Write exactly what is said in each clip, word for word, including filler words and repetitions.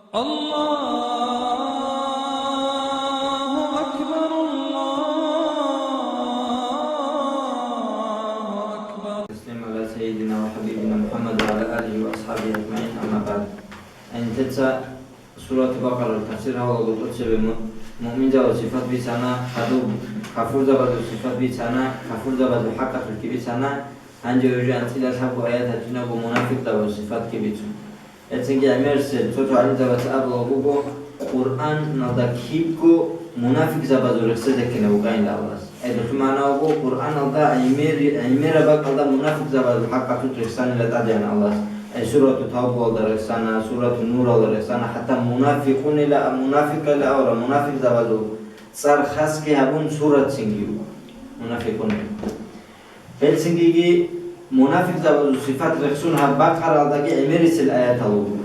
الله أكبر، الله أكبر. تسليم على سيدنا وحبيبنا محمد وعلى آله وأصحابه أجمعين، أما بعد. Гьанже нилъеца Суратул Бакъаралъул тафсир гьабулаго тӀоцебе му-, муъминзабазул сифат бицана, гьадуб кафурзабазул сифат бицана, кафурзабазул хӀакъалъулъги бицана, гьанже гьужи анцӀила лъабго аят гьачӀинабго мунафикъзабазул сифатги бицун. Гьецинги гӀемерисел цо-цо гӀалимзабаца абулаб буго, Къуръаналда кибго мунафикъзабазул рехсезе ккезе букӀанила Аллагьас. Гьелъул магӀна буго, Къуръаналда гӀемер-, гӀемераб бакӀалда мунафикъзабазул хӀакъалъулъ рехсанила тӀадегӀан Аллагьас. Гьей Сурату Тавбаялда рехсана, Сурату Нуралда рехсана, хӀатта мунафикъунила, мунафикъила авара, мунафикъзабазул цӀар хасги гьабун суратцинги буго. Мунафикъунила. Гьелцинги мунафикъзабазул сифат рехсун гьаб Бакъаралдаги гӀемерисел аятал руго.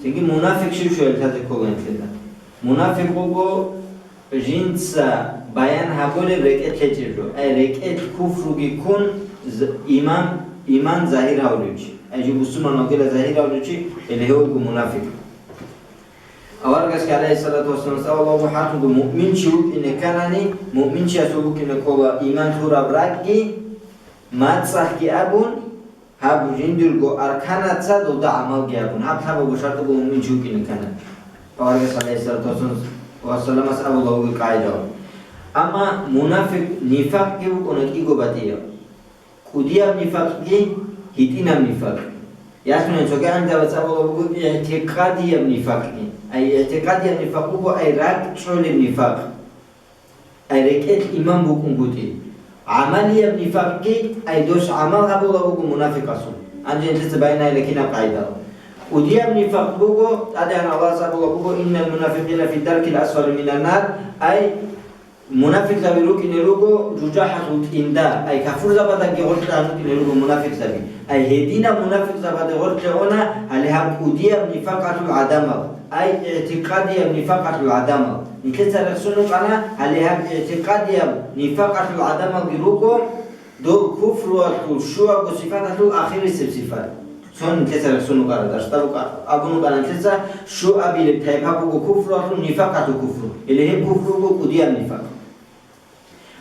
Цинги мунафикъ щив-щивал лъазе ккола гьелъила. Мунафикъ вуго жинца баян гьабулеб рекӀелъ гьечӀеб жо. Ай рекӀелъ куфруги ккун, з-, иман, иман загьир гьавулев чи. Ай жо бусурман вугила загьир гьавулев чи, гьеле гьев вуго мунафикъ. Аварагасги, гӀалайгьиссалату вассаламас, абулеб буго, гьанже муъминчи вукӀине кканани, муъминчиясул букӀине ккола иман лъураб ракӀги, мацӀалъги абун, гьаб жиндирго арканаца дуда гӀамалги гьабун, гьаб лъабабго шартӀ буго муъминчи вукӀине кканани. Аварагас, гӀалайгьиссалату вассаламас, абулеб буго къагӀидал. Амма мунафикъ нифакъги вукӀуна кӀиго батӀияб. КӀудияб нифакъги, гьитӀинаб нифакъ. Ясуни цоги гӀалимзабаца абулеб буго, игӀтикъадияб нифакъги. Ай игӀтикъадияб нифакъ буго, ай ракӀчӀолеб нифакъ. Ай рекӀелъ иман букӀунгутӀи. ГӀамалияб нифакъги, ай дос гӀамал гьабулеб буго мунафикъасул. Гьанже нилъеца баян гьабила кинаб къагӀидал. КӀудияб нифакъ буго, тӀадегӀан Аллагьас абулеб буго, «Иннал мунафикъина фи даркил асфали минан нар», ай Мунафикъзаби рукӀине руго жужахӀалъул тӀинда, ай кафурзабаздаги гъоркье рукӀине руго мунафикъзаби. Ай гьединаб мунафикъзабазде гъоркье уна, гьале гьаб кӀудияб нифакъалъул гӀадамал, ай игӀтикъадияб нифакъалъул гӀадамал. Нилъеца рехсун рукӀана, гьале гьаб игӀтикъадияб нифакъалъул гӀадамалги руго, дол куфруялъул щуабго сифаталъул ахирисеб сифат. Цо нилъеца рехсун рукӀарал, дарсда рукӀа-, абун рукӀана нилъеца щуабилеб тайпа буго куфруялъул, нифакъалъул куфру. Гьеле гьеб куфру буго кӀудияб нифакъ.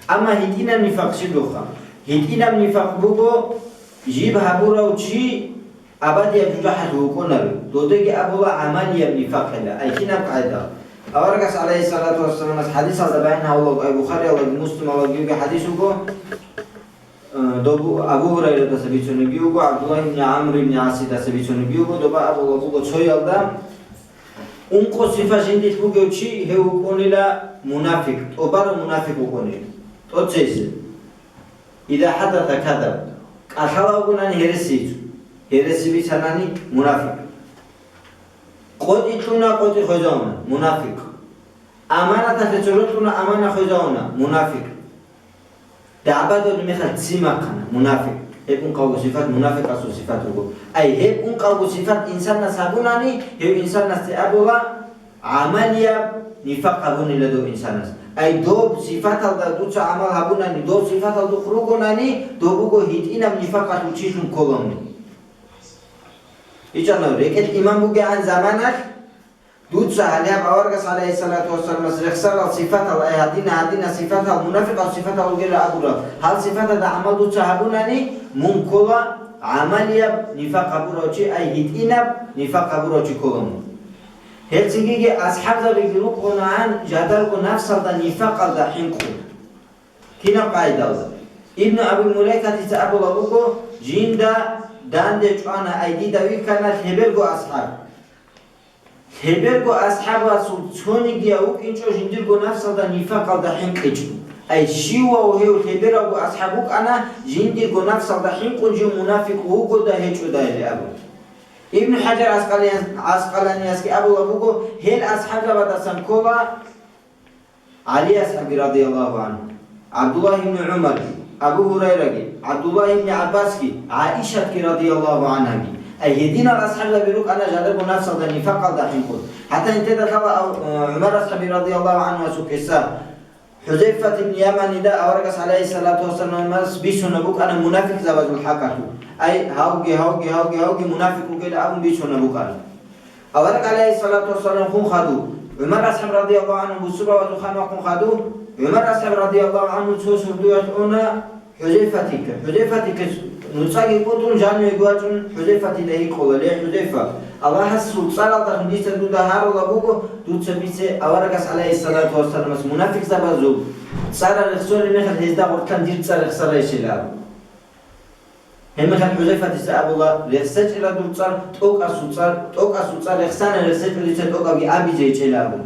Амма гьитӀинаб нифакъ щиб бугоха? ГьитӀинаб нифакъ буго, жиб гьабурав чи абадияб жужахӀалъув вукӀунаро, долдеги абула гӀамалияб нифакъила, ай кинаб къагӀида. Аварагас, гӀалайгьиссалату вассаламас, хӀадисалда баян гьабулаго, ай Бухариялдаги Муслималдаги хӀадис вуго, Э, доб Абу Гьурайрадаса бицунебги буго, ГӀабдуллагь ибн ГӀамр ибн ГӀасидаса бицунебги буго, доба абулеб буго цоялда, ункъо сифа жиндилъ бугев чи, гьев вукӀунила мунафикъ, тӀубарав мунафикъ вукӀунила. ТӀоцезе. Иза хӀаддаса казаб. КӀалъала вугонани гьереси бицун. Гьереси бицанани мунафикъ. КъотӀи кьуна, къотӀи хвезавуна, мунафикъ. Аманаталъе цо жо кьуна, аманат хвезавуна, мунафикъ. ДагӀба додулеб мехалъ ццин бахъана, мунафикъ. Гьеб ункъавго сифат мунафикъасул сифат руго. Ай, гьеб ункъавго сифат инсанас гьабунани, гьев инсанасде абула, гӀамалияб нифакъ гьабунила дов инсанас. Ай, доб сифаталда дуца гӀамал гьабунани, доб сифатал духъ ругонани, доб буго гьитӀинаб нифакъалъул чилъун кколавни. ИчӀана, рекӀелъ иман бугегӀан заманалъ, Дуца гьале гьаб аварагас, гӀалайгьиссалату вассаламас, рехсарал сифатал, ай гьадина-гьадина сифатал, мунафикъал сифатал ругела абурал, гьал сифаталда гӀамал дуца гьабунани, мун ккола гӀамалияб нифакъ гьабурав чи, ай гьитӀинаб нифакъ гьабурав чи ккола мун. Гьелцинги асхӀабзабиги рукӀунаан жадарго нафсалда нифакъалда хӀинкъун. Кинаб къайдалда? Ибну Аби Мулайкатица абулаб буго, жинда данде чӀвана, ай дида вихьана лъеберго асхӀаб. Лъеберго асхӀабасул цонигияв вукӀинчӀо жиндирго нафсалда нифакъалда хӀинкъичӀо. Ай щивав гьев лъеберавго асхӀаб вукӀана, жиндирго нафсалда хӀинкъун жив мунафикъ вугода гьечӀода или абун. Ибн ХӀажар Аскъалияс-, Аскъаланиясги абулаб буго, гьел асхӀабзабадасан ккола, ГӀали асхӀабги радияллагьу гӀангьу, ГӀабдуллагь ибн ГӀумарги, Абу Гьурайраги, ГӀабдуллагь ибн ГӀаббасги, ГӀаишатги радияллагьу гӀангьаги. Ай гьединал асхӀабзаби рукӀана жадарго нафсалда нифакъалда хӀинкъун. ХӀатта гьанже лъала Абу-, ГӀумар асхӀаби радияллагьу гӀангьуясул къисса. ХӀузайфат ибн Яманида аварагас, гӀалайгьиссалату вассаламас, бицунеб букӀана мунафикъзабазул хӀакъалъулъ. Ай, гьавги, гьавги, гьавги, гьавги мунафикъ вугила абун бицунеб букӀана. Авараг, гӀалайгьиссалату вассалам, хун хадув, ГӀумар асхӀаб радияллагьу гӀангьу бусурбабазул ханвахъун хадув, ГӀумар асхӀаб радияллагьу гӀангьу цо сордоялъ уна ХӀузайфатике. ХӀузайфатике нуцӀаги кӀутӀун, жанивеги вачӀун, ХӀузайфатида гьикъула: «Ле, ХӀузайфа, Аллагьасул цӀаралдалъун дица дуда гьарула буго, дуца бице аварагас, гӀалайгьиссалату вассаламас, мунафикъзабазул цӀар рехсолеб мехалъ гьезда гъорлъан дир цӀар рехсарайищила?» Гьеб мехалъ ХӀузайфатица абула: «РехсечӀила дур цӀар, тӀокӀасул цӀар, тӀокӀасул цӀар рехсани, рехсечӀо дица тӀокӀабги абизе гьечӀила», – абун.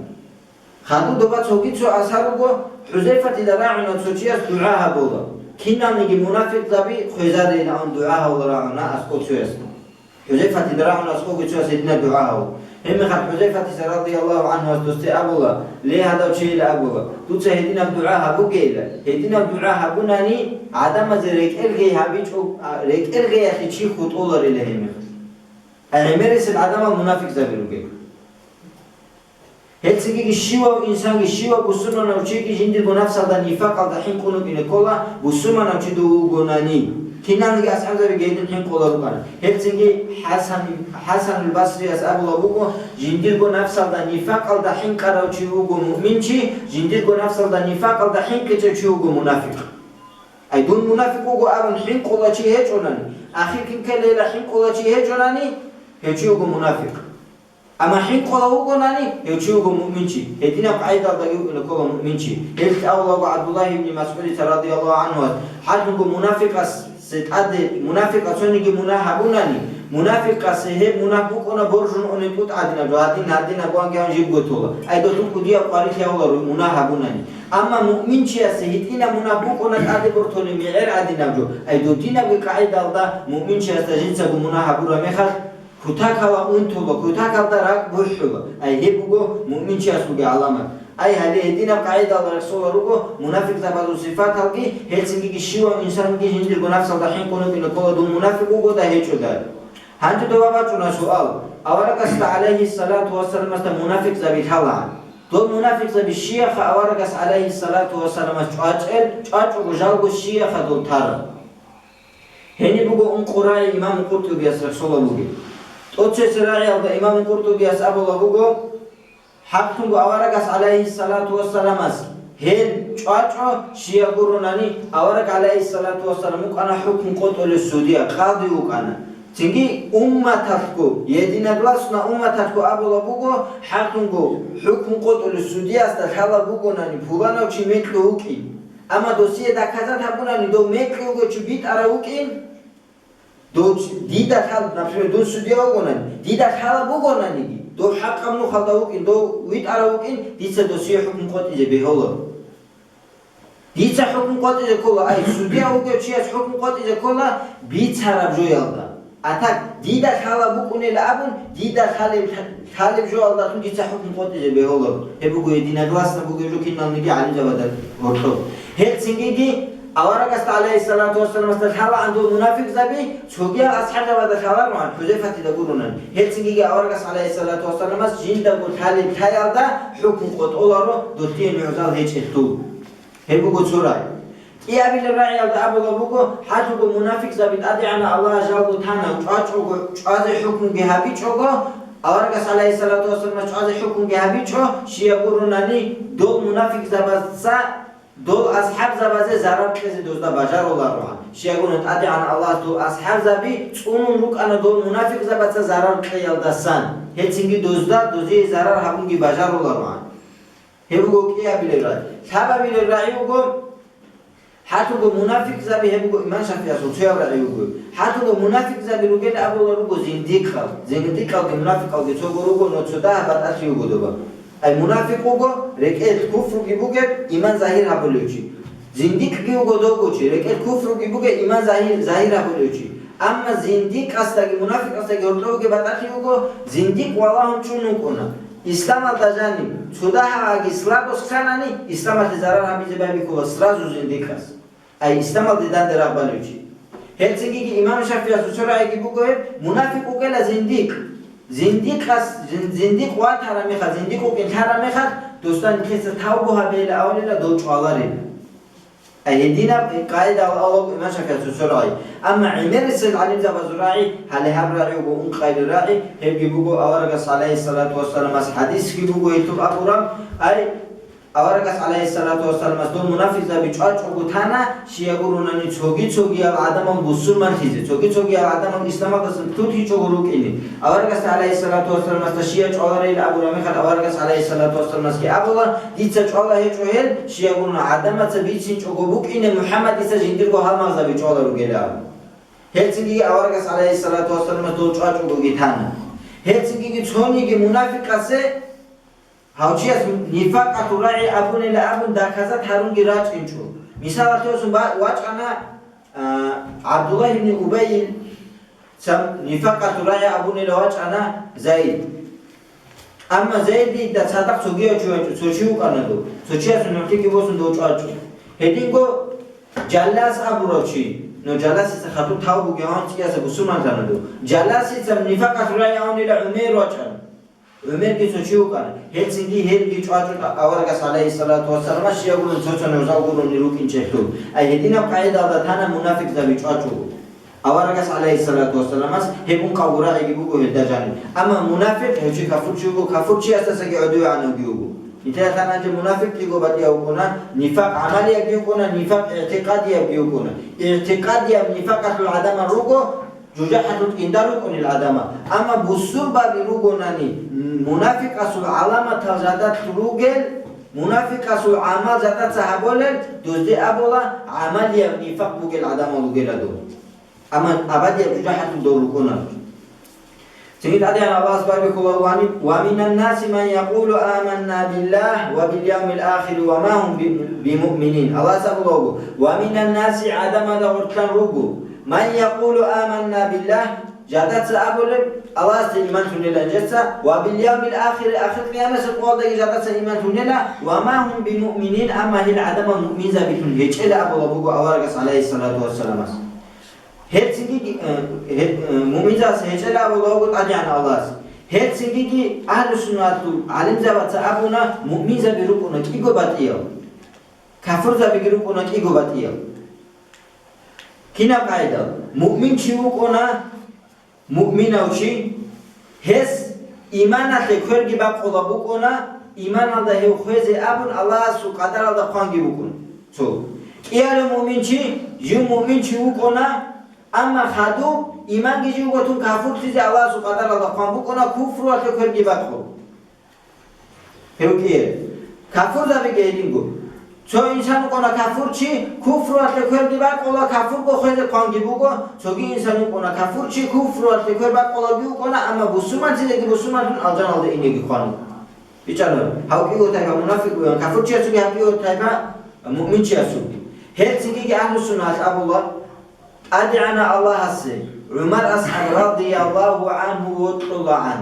Хадуб доба цоги цо асар руго, ХӀузайфатида рагӀуна цо чияс дугӀа гьабула: «Киналниги мунафикъзаби хвезарейилан», – дугӀа гьавула рагӀуна аскӀов цоясда. ХӀузайфатида рагӀуна аскӀовги цояс гьединаб дугӀа гьавула. Гьеб мехалъ ХӀузайфатица радияллагьу гӀангьуяс досде абула: «Ле, гьадав чийила», – абула, – «дуца гьединаб дугӀа гьабугейила, гьединаб дугӀа гьабунани, гӀадамазе рекӀел гьей гьабичӀо, а, рекӀел гьеялъе чи хутӀоларила гьеб мехалъ». Ай гӀемерисел гӀадамал мунафикъзаби ругел. Гьелцинги щивав инсанги, щивав бусурманав чиги жиндирго нафсалда нифакъалда хӀинкъун вукӀине ккола, бусурманав чи дов вугонани. Киналниги асхӀабзабиги гьедин хӀинкъула рукӀана. Гьелцинги ХӀасан, ХӀасанул Басрияс абула буго: «Жиндирго нафсалда нифакъалда хӀинкъарав чи вуго муъминчи, жиндирго нафсалда нифакъалда хӀинкъичӀев чи вуго мунафикъ». Ай, дун мунафикъ вуго абун хӀинкъула чи гьечӀонани, ахир кин ккелейила хӀинкъула чи гьечӀонани, гьев чи вуго мунафикъ. Амма хӀинкъула вугонани, гьев чи вуго муъминчи, гьединаб къагӀидалдаги вукӀине ккола муъминчи. Гьелъ абулаго ГӀабдуллагь ибн МасгӀудица радияллагьу гӀангьуяс: «ХӀакъго мунафикъасе тӀаде, мунафикъас цониги мунагь гьабунани, мунафикъасе гьеб мунагь букӀуна боржун унеб тӀутӀ гӀадинаб жо, гьадин, гьадин абуанги гьанже жибго тола. Ай, долъул кӀудияб къварилъи гьавуларо мунагь гьабунани. Амма муъминчиясе гьитӀинаб мунагь букӀуна тӀаде бортоли мегӀер гӀадинаб жо. Ай, додинабги къагӀидалда муъминчиясда жинцаго мунагь гьабураб мехалъ, кутакала унтула, кутакалда ракӀ бухӀула. Ай, гьеб буго муъминчиясулги гӀаламат». Ай, гьале гьединаб къагӀидал рехсола руго мунафикъзабазул сифаталги, гьелцинги щивав инсанги жиндирго нафсалда хӀинкъун вукӀине ккола дун мунафикъ вугода гьечӀода. Гьанже доба бачӀуна суал: аварагасда, гӀалайгьиссалату вассаламасда, мунафикъзаби лъалаан. Дол мунафикъзаби щияха аварагас, гӀалайгьиссалату вассаламас, чӀвачӀел, чӀвачӀого жалго щияха дол тараб? Гьениб буго ункъо рагӀи имам КъуртӀубияс рехсола бугеб. ТӀоцесеб рагӀиялда имам КъуртӀубияс абула буго: «ХӀакълъунго аварагас, гӀалайгьиссалату вассаламас, гьел чӀвачӀо, щияг гуронани, авараг, гӀалайгьиссалату вассалам, вукӀана хӀукму къотӀулев судия, къади вукӀана. Цинги умматалъго, единогласно умматалъго абула буго: хӀакълъунго хӀукму къотӀулев судиясда лъала бугонани, пуланав чи мекъи вукӀин. Амма досие доказать гьабунани, дов мекъи вугев чи битӀарав вукӀин, дов чи-, дида лъал-, например, дун судия вугонани, дида лъала бугонаниги, дов хӀакъаб нухалда вукӀин, дов витӀарав вукӀин, дица досие хӀукму къотӀизе бегьула. Дица хӀукму къотӀизе ккола, ай, судия вугев чияс хӀукму къотӀизе ккола бицараб жоялда. А так, дида лъала букӀунел абун, дида лъалеб, лъалеб жоялдалъун дица хӀукму къотӀизе бегьуларо. Гьеб буго единогласно бугеб жо киналниги гӀалимзабазда гьоркьоб. Гьелцинги аварагасда, гӀалайгьиссалату вассаламасда, лъалаан дол мунафикъзаби, цогиял асхӀабзабазда лъалароан, ХӀузайфатида гуронан. Гьелцинги аварагас, гӀалайгьиссалату вассаламас, жиндаго лъалеб лъаялда хӀукму къотӀоларо, долъие нугӀзал гьечӀелъул. Гьеб буго цо рагӀи. КӀиабилеб рагӀиялда абула буго: хӀакълъунго мунафикъзаби ТӀадегӀанав Аллагьас жалго тана, чӀвачӀого, чӀвазе хӀукмуги гьабичӀого, аварагас, гӀалайгьиссалату вассаламас, чӀвазе хӀукмуги гьабичӀо, щияг гуронани, дол мунафикъзабазца дол асхӀабзабазе зарар кьезе дозда бажарулароан. Щияг гуронани, ТӀадегӀанав Аллагьас дол асхӀабзаби цӀунун рукӀана дол мунафикъзабаца зарар кьеялдасан. Гьелцинги дозда, дозие зарар гьабунги бажарулароан. Гьеб буго кӀиабилеб рагӀи. Лъабабилеб рагӀи буго, хӀакълъунго мунафикъзаби, гьеб буго имам ШафигӀиясул цояб рагӀи буго. ХӀакълъунго мунафикъзаби ругел абула руго зиндикъал. Зиндикъалги мунафикъалги цого руго, но цо дагьаб батӀалъи буго доба. Ай мунафикъ вуго, рекӀелъ куфруги бугеб, иман загьир гьабулев чи. Зиндикъги вуго довго чи, рекӀелъ куфруги бугеб, иман загьир, загьир гьабулев чи. Амма зиндикъасдаги мунафикъасдаги гьоркьов вугеб батӀалъи вуго, зиндикъ валагьун чӀун вукӀуна. Исламалда жаниб цо дагьабги слабость кканани, исламалъе зарар гьабизе байбихьула сразу зиндикъас. Ай исламалде данде рагъ балев чи. Гьелцинги имам ШафигӀиясул цо рагӀиги буго гьеб, мунафикъ вукӀела зиндикъ. Зиндикъас, зин-, зиндикъ ватараб мехалъ, зиндикъ вукӀин лъараб мехалъ, досда нилъеца тавбу гьабейила авлила дов чӀваларила. Гьединаб къагӀидал алав имам ШафигӀиясул цо рагӀи. Амма гӀемерисел гӀалимзабазул рагӀи, гьале гьаб рагӀи вуго ункъайилан рагӀи, гьебги буго аварагас, гӀалайгьиссалату вассаламас, хӀадисги буго гьелъул абураб, ай, аварагас, гӀалайгьиссалату вассаламас, дол мунафикъзаби чӀвачӀого тана, щай гурунани цоги-цогиял гӀадамал бусурманлъизе, цоги-цогиял гӀадамал исламалдасан лъутичӀого рукӀине. Аварагасда, гӀалайгьиссалату вассаламасда, щай чӀваларейил абураб мехалъ, аварагас, гӀалайгьиссалату вассаламасги абула, дица чӀвала гьечӀо гьел, щай гурун гӀадамаца бицинчӀого букӀине МухӀаммадица жиндирго гьалмагъзаби чӀвала ругел абун. Гьелцинги аварагас, гӀалайгьиссалату вассаламас, дол чӀвачӀогоги тана. Гьелцинги цониги мунафикъасе гьав чияс нифакъалъул рагӀи абунила абун доказать гьарунги рачӀинчӀо. Мисалалъе босун ва-, вачӀана, а, ГӀабдуллагь ибн Убайил цан нифакъалъул рагӀи абунила вачӀана Зайд. Амма Зайдида цадахъ цогияв чи вачӀо, цо чи вукӀана дов. Цо чиясул нугӀлъиги босун дов чӀвачӀо. Гьединго Жаллас абурав чи, но Жалласица хадуб тавбуги гьавун цӀияса бусурманлъана дов. Жалласица нифакъалъул рагӀи абунила ГӀумер вачӀана. ГӀумерги цо чи вукӀана. Гьелцинги гьелги чӀвачӀо аварагас, гӀалайгьиссалату вассаламас, щай гурун цо-цо нугӀзал гурони рукӀинчӀелъул. Ай гьединаб къагӀидалда тана мунафикъзаби чӀвачӀого. Аварагас, гӀалайгьиссалату вассаламас, гьеб ункъабго рагӀиги буго гьелда жаниб. Амма мунафикъ, гьев чи кафурчи вуго, кафурчиясдасаги гӀодовегӀанавги вуго. Нилъеда лъан гьанже мунафикълъиго батӀияв вукӀуна, нифакъ гӀамалиябги вукӀуна, нифакъ игӀтикъадиябги вукӀуна. ИгӀтикъадияб нифакъалъул гӀадамал руго, жужахӀалъул тӀинда рукӀунел гӀадамал. Амма бусурбаби ругонани, мунафикъасул гӀаламатал жадалъ ругел, мунафикъасул гӀамал жадаца гьаболел, дозде абула, гӀамалияб нифакъ бугел гӀадамал ругела дол. Амма абадияб жужахӀалъул дол рукӀуна. Цинги тӀадегӀан Аллагьас барбихьула: «Ва мин-, ва минан наси ман якъулу аманна биллагь ва бил явмил ахири ва ма гьум би-, бимуъминин». Аллагьас абула вуго: «Ва минан наси», гӀадамазда гъоркьан руго, «ман якъулу аманна биллагь», жадаца абулеб, Аллагьасда иман лъунила нижеца, «ва бил явмил ахири», ахир къиямасеб къоялдаги жадаца иман лъунила, «ва ма гьум бимуъминин», амма гьел гӀадамал муъминзабилъун гьечӀела абула буго аварагас, гӀалайгьиссалату вассаламас. Гьелцинги, э, гье-, э, муъминзабаз гьечӀела абула вуго ТӀадегӀан Аллагьас. Гьелцинги агьлу-суннатул гӀалимзабаца абуна, муъминзаби рукӀуна кӀиго батӀиял, кафурзабиги рукӀуна кӀиго батӀиял. Кинаб къайдал? Муъмин чи вукӀуна, муъминав чи, гьес иманалъе кверги бакъула букӀуна, иманалда гьев хвезе абун Аллагьасул къадаралда хъванги букӀун. Цо. КӀиялев муъмин чи, жив муъмин чи вукӀуна, амма хадуб иманги живго тун кафурлъизе Аллагьасул къадаралда хъван букӀуна, куфруялъе кверги бакъун. Гьев кӀиялъ. Кафурзабиги гьединго. Цо инсан вукӀуна кафурчи, куфруялъе кверги бакъула, кафурго хвезе хъванги буго, цоги инсан вукӀуна кафурчи, куфруялъе квер бакъулаги вукӀуна, амма бусурманлъизеги бусурманлъун алжаналда инеги хъван. БичӀчӀана, гьав кӀиго тайпа мунафикъ бугин, кафурчиясулги гьав кӀиго тайпа муъминчиясулги. Гьелцинги агьлу-суннат абула, ТӀадегӀанав Аллагьасе ГӀумар асхӀаб радияллагьу гӀангьу вокьулаан.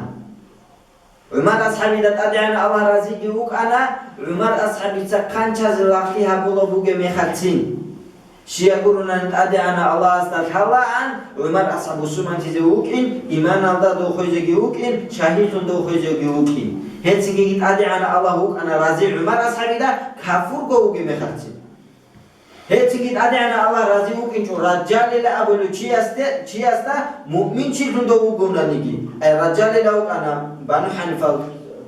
ГӀумар асхӀабида ТӀадегӀанав Аллагь разиги вукӀана, ГӀумар асхӀабица хъанчазе лагълъи гьабулаб бугеб мехалъцин. Щай гурунан ТӀадегӀанав Аллагьасда лъалаан, ГӀумар асхӀаб бусурманлъизе вукӀин, иманалда дов хвезеги вукӀин, шагьидлъун дов хвезеги вукӀин. Гьелцинги ТӀадегӀанав Аллагь вукӀана рази ГӀумар асхӀабида кафурго вугеб мехалъцин. Гьелцинги ТӀадегӀанав Аллагь рази вукӀинчӀо Ражжалила абулев чиясде, чиясда муъминчилъун дов вугонаниги. Ай, Ражжалила вукӀана, Бану ХӀанифал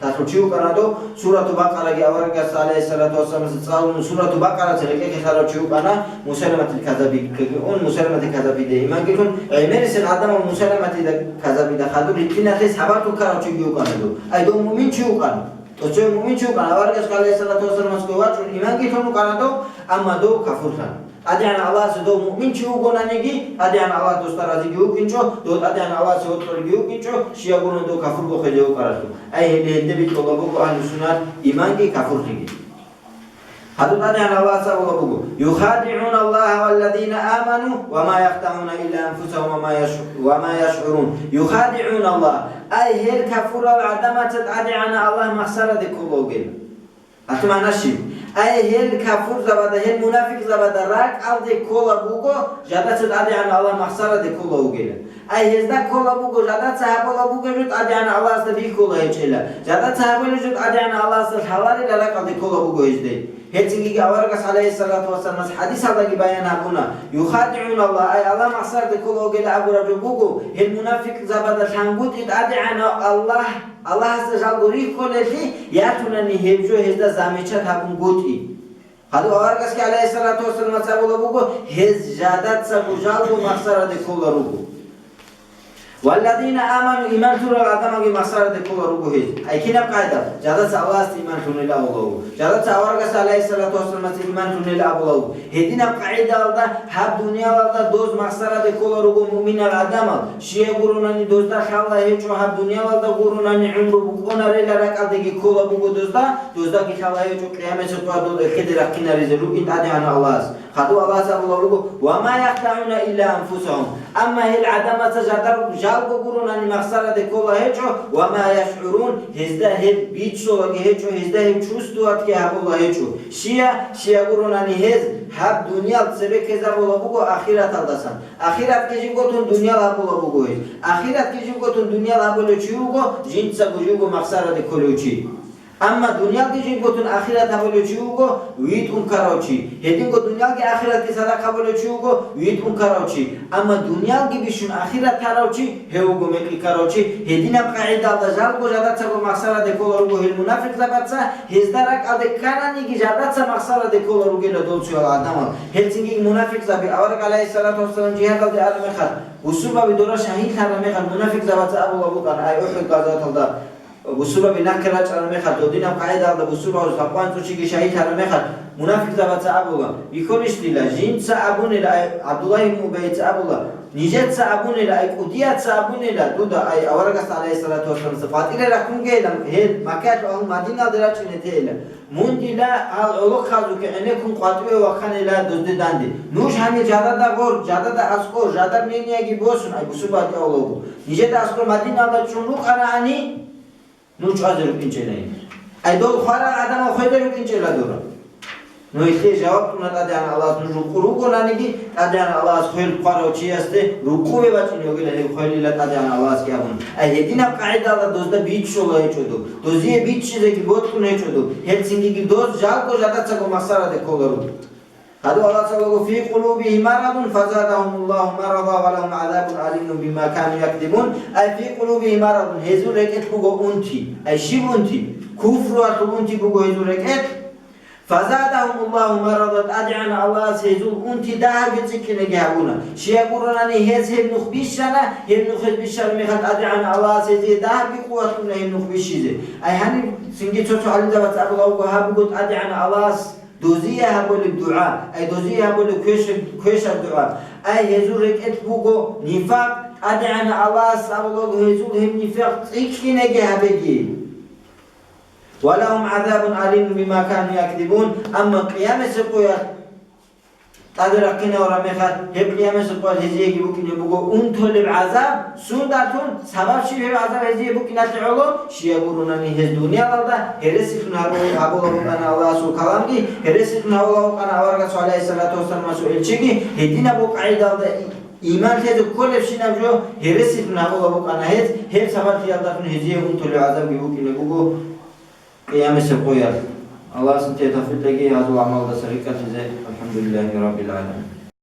талъул чи вукӀана дов, Сурату Бакъараги аварагас, гӀалайгьиссалату вассаламас, цӀалун, Сурату Бакъараца рекӀехъе лъарав чи вукӀана, Мусайламатил Казабиккаги ун, Мусайламатил Казабида иманги лъун, гӀемерисел гӀадамал Мусайламатида Казабида хадур рилълъиналъе сабаблъун ккарав чиги вукӀана дов. Ай, дов муъмин чи вукӀана. Цо-цо муъмин чи вукӀана, аварагас, гӀалайгьиссалату вассаламасги вачӀун, иманги лъун вукӀана дов, амма дов кафурлъана. ТӀадегӀан Аллагьасе дов муъмин чи вугонаниги, ТӀадегӀан Аллагь досда разиги вукӀинчӀо, дов ТӀадегӀан Аллагьасе вокьулебги вукӀинчӀо, щай гурун дов кафурго хвезе вукӀаралъул. Ай гьеле гьелде бикьула буго агьлу-суннат иманги кафурлъиги. Гьадин ТӀадегӀан Аллагьас абула буго: «ЮхадигӀуна Аллагьа валладина аману, ва ма яхдагӀуна илла анфусагьум ва ма яш-, ва ма яшгӀурун». ЮхадигӀуна Аллагь. Ай, гьел кафурал гӀадамаца ТӀадегӀанав Аллагь махсараде ккола вугел. Гьалъул магӀна щиб? Ай, гьел кафурзабада, гьел мунафикъзабада ракӀалде ккола буго, жадаца ТӀадегӀанав Аллагь махсараде ккола вугела. Ай, гьезда ккола буго, жадаца гьабула бугеб жо ТӀадегӀанав Аллагьасда бихьула гьечӀела. Жадаца гьабулеб жо ТӀадегӀанав Аллагьасда лъаларила ракӀалде ккола буго гьезде. Гьелцинги аварагас, гӀалайгьиссалату вассаламас, хӀадисалдаги баян гьабуна: «ЮхадигӀуналлагь», ай Аллагь махсараде ккола вугила абураб жо буго, гьел мунапикъзабазда лъангутӀи ТӀадегӀанав Аллагь, Аллагьасда жалго рихьулеллъи, ятунани гьеб жо гьезда замечат гьабунгутӀи. Хадуб аварагасги, гӀалайгьиссалату вассаламас, абула буго, гьез жадацаго жалго махсараде ккола руго. «Валладина аману», иман лъурал гӀадамалги махсараде ккола руго гьез. Ай кинаб къайда? Жадаца Аллагьасде иман лъунила абула вуго. Жадаца аварагасда, гӀалайгьиссалату вассаламасда, иман лъунила абула вуго. Гьединаб къагӀидалда гьаб дуниялалда доз махсараде ккола руго муъминал гӀадамал. Щияй гуронани дозда лъала гьечӀо гьаб дуниялалда гуронани гӀумру букӀунарила ракӀалдеги ккола буго дозда, доздаги лъала гьечӀо къиямасеб къоялъ дол эхеде рахъинаризе рукӀин ТӀадегӀанав Аллагьас. Хадуб Аллагьас абулеб буго: «Ва ма яхдагӀуна илла анфусагьум». Амма гьел гӀадамаца жадар жалго гуронани махсараде ккола гьечӀо, «ва ма яшгӀурун», гьезда гьеб бичӀчӀолаги гьечӀо, гьезда гьеб чувствоватги гьабула гьечӀо. Щия, щия гуронани гьез гьаб дуниял цебе ккезабула буго ахираталдасан. Ахиратги жибго тун дуниял гьабула буго гьез. Ахиратги жибго тун дуниял гьабулев чи вуго, жинцаго живго махсараде кколев чи. Амма дуниялги жибго тун ахират гьабулев чи вуго витӀун ккарав чи. Гьединго дуниялги ахиратги цадахъ гьабулев чи вуго витӀун ккарав чи. Амма дуниялги бищун ахират тарав чи, гьев вуго мекъи ккарав чи. Гьединаб къагӀидалда жалго жадацаго махсараде ккола руго гьел мунафикъзабаца, гьезда ракӀалде ккананиги жадаца махсараде ккола ругела дол цоял гӀадамал. Гьелцинги мунафикъзаби, авараг, гӀалайгьиссалату вассалам, жигьадалде араб мехалъ, бусурбаби дора шагьидлъараб мехалъ, мунафикъзабаца абула букӀана, ай, УхӀуд газаваталда, бусурбаби нахъе рачӀараб мехалъ, додинаб къагӀидалда бусурбабаз лъабкъоялда цо чиги шагьидлъараб мехалъ, мунафикъзабаца абула: «Бихьулищ дила, жинца абунила», ай, ГӀабдуллагь ибн Убайица абула: «Нижеца абунила, ай, кӀудияца абунила дуда, ай, аварагасда, гӀалайгьиссалату вассаламасда, къватӀире рахъунгейилан, гьел Маккаялъул агьлу Мадиналде рачӀине тейилан. Мун дила гьал гӀолохъазухъе гӀенеккун къватӀиве вахъанила дозде данде. Нуж гьанир жадада гъор, жадада аскӀор, жадар мнениеги босун», ай, бусурбаби абула буго. Нижеда аскӀор Мадиналда чӀун рукӀарани, нуж чӀвазе рукӀинчӀела гьанир. Ай, дол хварал гӀадамал хвезе рукӀинчӀела дура. Ну, гьелъие жаваб кьуна ТӀадегӀанав Аллагьас, нуж рукъу ругонаниги, ТӀадегӀанав Аллагьас хвел хъварав чиясде рукъуве бачӀине вугила гьев хвелила ТӀадегӀанав Аллагьасги абун. Ай, гьединаб къагӀидалда дозда бичӀчӀола гьечӀо доб, дозие бичӀчӀизеги бокьун гьечӀо доб, гьелцинги доз жалго жадацаго махсараде ккола руго. Гьадин Аллагьас абулаго: «Фи къулубигьим марадун фазадагьумуллагьу марада ва лагьум гӀазабун алимун бима кану якзибун». Ай, «фи къулубигьим марадун», гьезул рекӀелъ буго унти. Ай, щиб унти? Куфруялъул унти буго гьезул рекӀелъ. «Фазадагьумуллагьу марада», ТӀадегӀанав Аллагьас гьезул унти дагьабги цӀикӀкӀинеги гьабуна. Щияй гуронани гьез гьеб нух бищана, гьеб нух гьез бищараб мехалъ ТӀадегӀанав Аллагьас гьезие дагьабги къуват кьуна гьеб нух бищизе. Ай, гьаниб цинги цо-цо гӀалимзабаца абулеб буго, гьаб буго ТӀадегӀанав Аллагьас дозие гьабулеб дугӀа, ай, дозие гьабулеб квеш-, квешаб дугӀа. Ай, гьезул рекӀелъ буго нифакъ, ТӀадегӀанав Аллагьас абулаго гьезул гьеб нифакъ цӀикӀкӀинеги гьабеги. «Ва лагьум гӀазабун алимун бима кану якзибун», амма къиямасеб къоялъ тӀаде рахъинавураб мехалъ, гьеб къиямасеб къоялъ гьезиеги букӀине буго унтулеб гӀазаб, сундалъун, сабаб щиб гьеб гӀазаб гьезие букӀиналъе гӀоло, щияй гуронани гьез дуниялалда гьересилъун гьару-, гьабулеб букӀана Аллагьасул каламги, гьересилъун гьабулеб букӀана аварагасул, гӀалайгьиссалату вассаламасул, элчиги, гьединаб къагӀидалда и-, иман лъезе кколебщинаб жо гьересилъун гьабулеб букӀана гьез, гьеб сабаблъиялдалъун гьезие унтулеб гӀазабги букӀине буго. Къиямасеб къоялъ. Аллагьас нилъее тавфикъ кьеги гьазул гӀамалдаса рикӀкӀалъизе. АлхӀамдулиллагьи раббил гӀаламин.